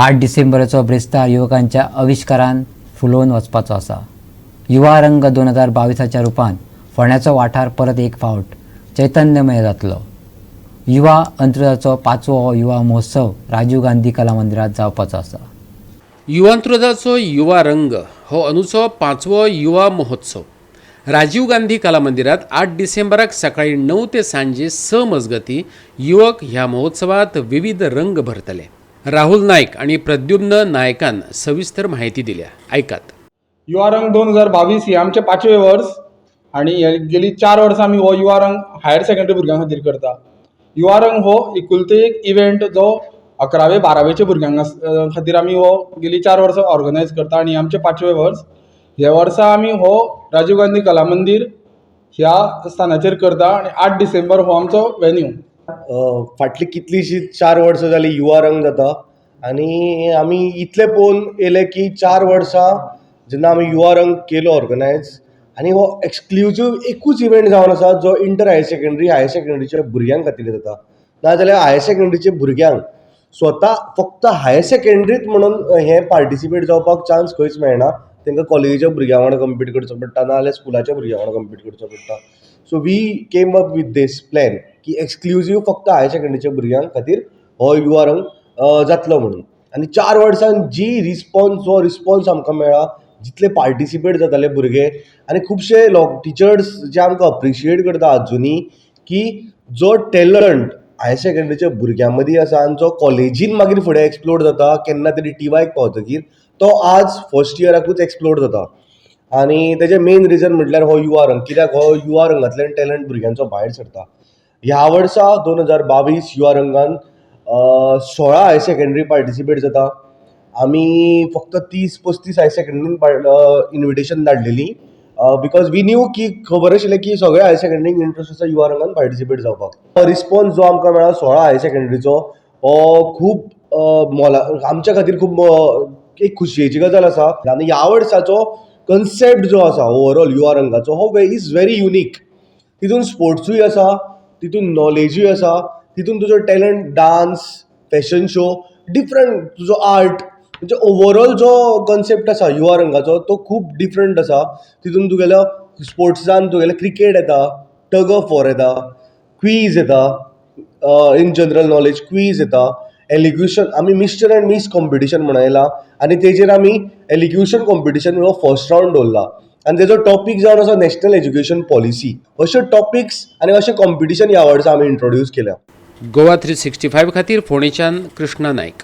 8 डिसेंबराचो ब्रेस्तार युवकांच्या आविश्कारान फुलोवन वचपाचो आसा. युवा रंग 2022च्या रुपान फोंड्याचो वाठार परत एक फावट चैतन्यमय जातलो. युवा अंत्रुजाचो पांचवो हो युवा महोत्सव राजीव गांधी कला मंदिरात जावपाचो आसा. युवांत्रुजाचो युवा रंग हो अंदूचो पांचवो युवा महोत्सव राजीव गांधी कला मंदिरात 8 डिसेंबराक सकाळी 9 ते सांजे 6 मजगती युवक ह्या महोत्सवात विविध रंग भरतले. राहुल नाईक आणि प्रद्युम्न नायकान सविस्तर माहिती दिल्या, ऐकात. युवा रंग 2022 हे आमचें पांचवें वर्स आनी हे गेली 4 वर्सां आमी हो युवा रंग हायर सेकंडरी भुरग्यां खातीर करता. युवा रंग हो एकुलते एक इवेंट जो अकरावे बारावेच्या भुरग्यांक खातीर आमी हो गेली 4 वर्सां ऑर्गनायज करता आनी आमचें पांचवें वर्स. ह्या वर्सा आमी हो राजीव गांधी कला मंदीर ह्या स्थानाचेर करता आनी 8 डिसेंबर हो आमचो वेन्यू. फाटलीं कितलींशीं 4 वर्सां जालीं युवा रंग जाता आनी आमी इतलें पळोवन येयले की 4 वर्सां जेन्ना आमी युवा रंग केलो ऑर्गनायज आनी हो एक्सक्लुजीव एकूच इवेंट जावन आसा जो इंटर हायर सेकंडरी, हायर सेकंडरीच्या भुरग्यां खातीर जाता. नाजाल्यार हायर सेकंडरीच्या भुरग्यांक स्वता फक्त हायर सेकंडरीत म्हणून हें पार्टिसिपेट जावपाक चान्स खंयच मेळना. तांकां कॉलेजीच्या भुरग्यां वांगडा कम्पीट करचो पडटा, नाजाल्यार स्कुलाच्या भुरग्यां वांगडा कम्पीट करचो पडटा. So we came up with this plan की एक्सक्लुजीव फक्त हायर सेकंडरीच्या भुरग्यां खातीर हो युवा रंग जातलो म्हणून. आनी 4 वर्सां जी रिस्पॉन्स, जो रिस्पॉन्स आमकां मेळ्ळा, जितले पार्टिसिपेट जाताले भुरगे आनी खुबशे लोक, टिचर्स जे आमकां अप्रिशिएट करता आजुनी की जो टॅलंट हायर सेकंडरीच्या भुरग्यां मदीं आसा आनी जो कॉलेजीन मागीर फुडें एक्सप्लोर जाता, केन्ना तरी टीवायक पावतकीर, तो आज फर्स्ट इयराकूच एक्सप्लोर जाता. आनी तेजें मेन रिजन म्हटल्यार हो युवा रंग, कित्याक हो युवा रंगांतल्यान टॅलंट भुरग्यांचो भायर सरता. ह्या वर्सा 2022 युवा रंगान 16 हायर सेकंडरी पार्टिसिपेट जाता. आमी फक्त 30-35 हायर सेकंडरीन इन्विटेशन धाडलेली, because we न्यू की खबर आशिल्लें की सगळे हायर सेकंडरीक इंट्रस्ट आसा युवा रंगान पार्टिसिपेट जावपाक. रिस्पॉन्स जो आमकां मेळ्ळा 16 हायर सेकंडरीचो, हो खूब मोला आमच्या खातीर खूब एक खुशयेची गजाल आसा. आनी ह्या वर्साचो कन्सेप्ट जो आसा ओवरऑल युवा रंगाचो, हो is very unique. तितून स्पोर्ट्सूय आसा, तितून नॉलेजूय आसा, तितून तुजो talent, dance, fashion show, different तुजो आर्ट, म्हणजे ओवरऑल जो कन्सेप्ट आसा युवा रंगाचो, तो खूब डिफरंट आसा. तितून तुगेलो स्पोर्ट्सान तुगेलें क्रिकेट येता, टग ऑफ वॉर येता, क्वीज येता, इन जनरल नॉलेज क्वीज येता, एलिक्युशन, आमी मिस्टर अँड मीस कॉम्पिटिशन म्हणून येयला आनी तेजेर आमी एलिक्युशन कॉम्पिटिशन हो फर्स्ट रावंड दवरला आनी तेजो टॉपीक जावन आसा नॅशनल एज्युकेशन पॉलिसी. अशे टॉपिक्स आनी अशे कॉम्पिटिशन ह्या वर्सा आमी इंट्रोड्यूस केल्या. गोवा 365 खातीर फोंडेच्यान कृष्णा नाईक.